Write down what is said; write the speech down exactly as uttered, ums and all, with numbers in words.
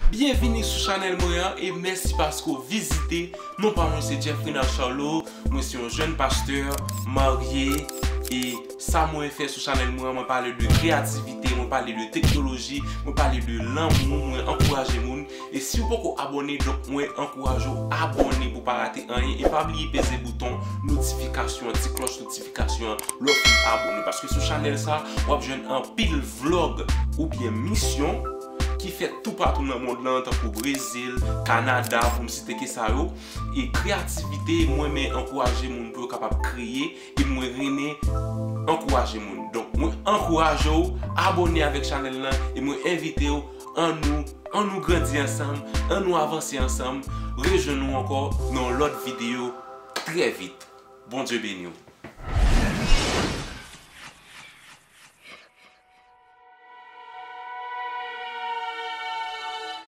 Byenvini sou chanèl mwen an e mèsi paske w vizite. Non pa mwen se Jeffrey Nard Charlot, mwen se yon jèn pastè, marye, e sa mwen fè sou chanèl mwen an, mwen pale de kreyativite, mwen pale de teknoloji, mwen pale de lanmou, mwen ankouraje moun. E si w poko abòne, donk mwen ankouraje w abòne pou pa rate anyen. E pa bliye peze bouton notifikasyon an, ti klòch notifikasyon an, lè w fin abòne. Paske sou chanèl sa, w ap jwenn anpil vlòg oubyen misyon ki fèt toupatou nan mond lan, tankou Brezil, Kanada, pou m site ke sa yo. E kreyativite, mwen renmen ankouraje moun pou yo kapab kreye, e mwen renmen ankouraje moun. Donk, mwen ankouraje w abòne avèk chanèl lan, e mwen envite w, ann nou, ann nou grandi ansanm, ann nou avanse ansanm, rejwenn nou ankò nan yon lòt videyo trè vit. Bondye beni w.